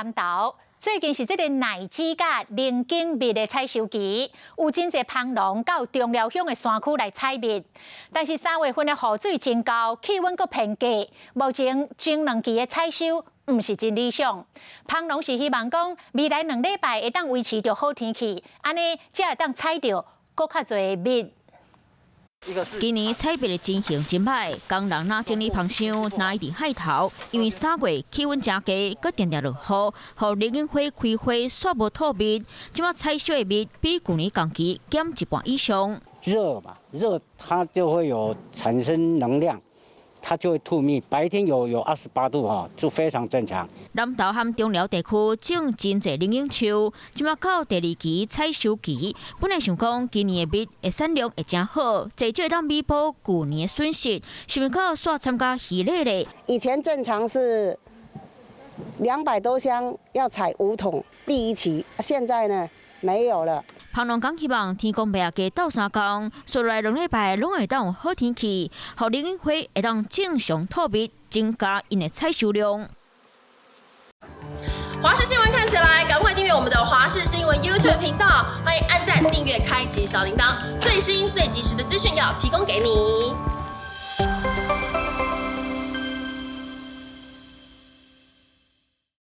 南投，最近是這个奶蓟佮龍井蜜的採收期，有真濟蜂農到中寮鄉的山區來採蜜。但是3月份的雨水真厚，氣溫閣偏低，目前前兩期的採收毋是真理想。蜂農是希望講未來2禮拜會當維持著好天氣，按呢才會當採著閣較濟蜜。今年採蜜的情形真歹，工人若整理蜂箱，若佇海頭，因為3月氣溫誠低，閣定定落雨，予龍井花開花煞無吐蜜。這擺採收的蜜比舊年同期減一半以上。熱嘛，熱它就會有產生能量，它就會吐蜜。白天有28度哈，就非常正常。南投和中寮地區種真濟龍井樹，這擺到第二期採收期，本來想講今年的蜜的產量會誠好，至少會當彌補舊年的損失，想袂到煞參甲虛咧咧。以前正常是200多箱，要採5桶，第一期，現在呢沒有了。蜂農講希望天公袂仔加鬥相共，紲落來2禮拜攏會當有好天氣，予龍井花會當正常吐蜜，增加𪜶的採收量。華視新聞看起來，趕快訂閱我們的華視新聞 YouTube 頻道，歡迎按讚、訂閱、開啟小鈴鐺，最新最及時的資訊要提供給你。